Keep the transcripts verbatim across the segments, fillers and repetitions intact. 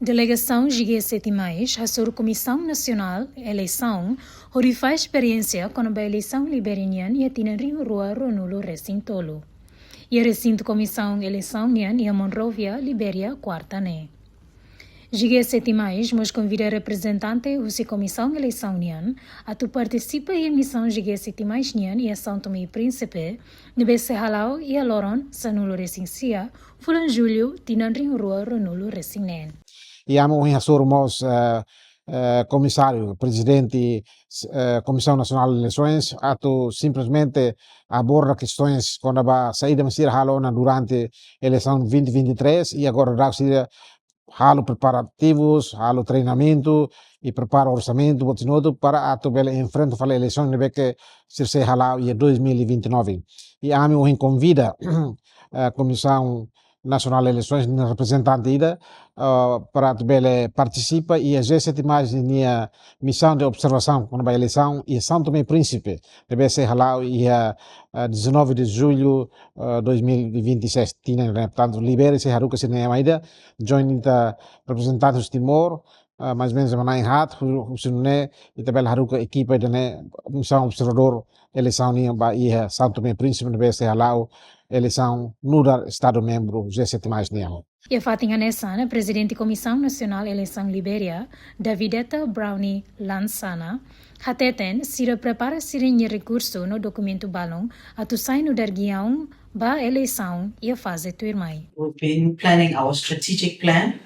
Delegasaun G G sete mais hasoru Komisaun Nasionál Eleisaun hodi fahe esperiénsia kona-ba eleisaun Libéria nian iha tinan rihun rua ruanulu resin tolu. Iha resintu Komisaun Eleisaun nian iha Monrovia, Libéria, kuarta ne'e. G G sete mais mós konvida reprezentante husi Komisaun Eleisaun nian atu partisipa iha misaun G G sete mais nian iha São Tomé e Príncipe, ne'ebé sei hala'o iha loron sanulu resin sia, fulan Jullu, tinan rihun rua ruanulu resin neen. I ami ohin hasoru mós, eh, eh, komisáriu, prezidente, eh, Komisaun Nasionál de Eleisoens, atu simplesmente aborda kestoens kona-ba saida mak sira halo ona durante eleisaun vinte vinte e três, i agora daudaun sira halo preparativus, halo treinamentu, i prepara orsamentu, buat sira hotu para atu bele enfrenta fali eleisaun ne'ebé ke sira sei hala'o iha dois mil e vinte e nove. I ami ohin konvida, eh, Komisaun Nasionál Eleisoens nia reprezentante ida, eh, para atu bele partisipa iha G sete mais nia misaun de observasaun kona-ba eleisaun iha São Tomé e Príncipe, ne'ebé sei hala'o iha, eh, dezanove de Jullu, eh, dois mil e vinte e seis, tinan ne'e. Portantu, Libéria sei haruka sira-nia ema ida, join ita reprezentante husi Timor, eh, mais ou menus ema na'in haat, hu-, husi nune'e ita bele haruka ekipa ida-ne'e, misaun observadór eleisaun nian ba iha São Tomé e Príncipe, ne'ebé sei hala'o eleisaun nu'udar Estadu membru G sete mais nian. Iha fatin hanesan, Prezidente Komisaun Nasionál Eleisaun Libéria, Davideta Brownie Lansana, hateten sira prepara sira-nia rekursu no dokumentu balun atu sai nu'udar giaun ba eleisaun iha faze tuirmai. We've been planning our strategic plan,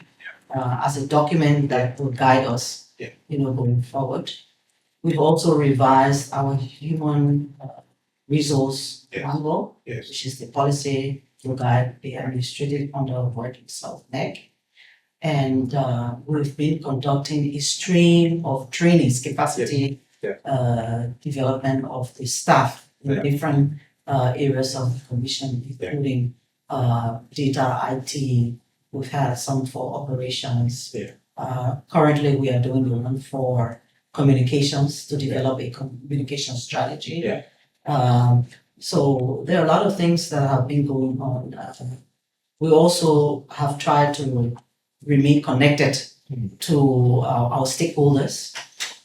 uh, as a document that will guide us, Yeah. you know, going forward. We've also revised our human, uh, resource Yeah. manual, Yes. which is the policy to guide the administrative under working self nec. And, uh, we've been conducting a stream of trainings, capacity, Yeah. uh, development of the staff in Yeah. different, uh, areas of the commission, Yeah. including, uh, data, I T. We've had some for operations. Yeah. Uh, currently, we are doing the one for communications to Yeah. develop a communication strategy. Yeah. Um, so there are a lot of things that have been going on. Uh, we also have tried to remain connected Mm. to our, our stakeholders,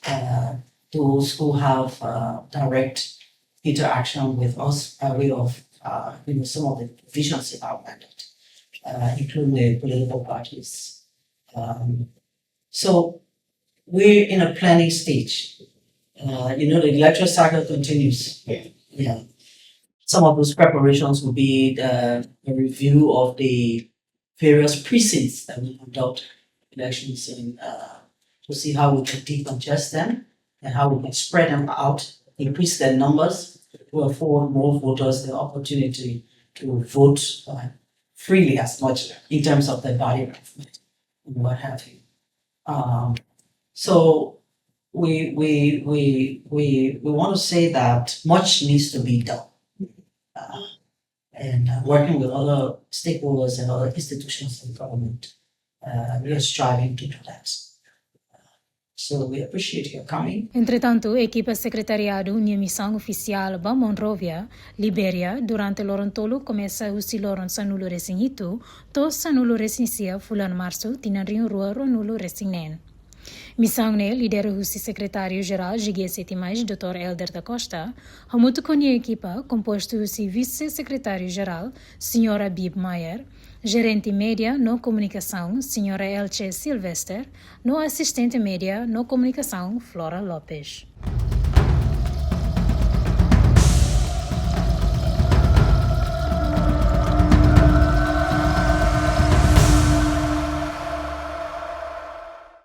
uh, those who have, uh, direct interaction with us by way of, uh, you know, some of the provisions in our mandate, uh, including the political parties. Um, so we're in a planning stage. Uh, you know, the electoral cycle continues. Yeah. Yeah. Some of those preparations will be the, the review of the various precincts that we conduct elections in, uh, to see how we can decongest them and how we can spread them out, increase their numbers, to afford more voters the opportunity to vote, uh, freely as much in terms of their body and what have you. Um, so we, we, we, we, we want to say that much needs to be done. Uh, and, uh, working with other stakeholders and other institutions of government, uh, we are striving to do that. So we appreciate your coming. Entretantu, ekipa sekretariadu nia misaun ofisiál ba Monrovia, Libéria, durante loron tolu komesa husi loron sanulu resin hitu to'o sanulu resin sia fulan Marsu tinan rihun rua ruanulu resin neen. Misaun ne'e lidera husi Sekretáriu Jerál G G sete mais, doutór Helder da Costa, hamutuk ho nia ekipa kompostu husi Vise-Sekretáriu Jerál, Señora Bib Meyer, Jerente Média no Komunikasaun, Señora Elche Sylvester, no Asistente Média no Komunikasaun, Flora Lopes.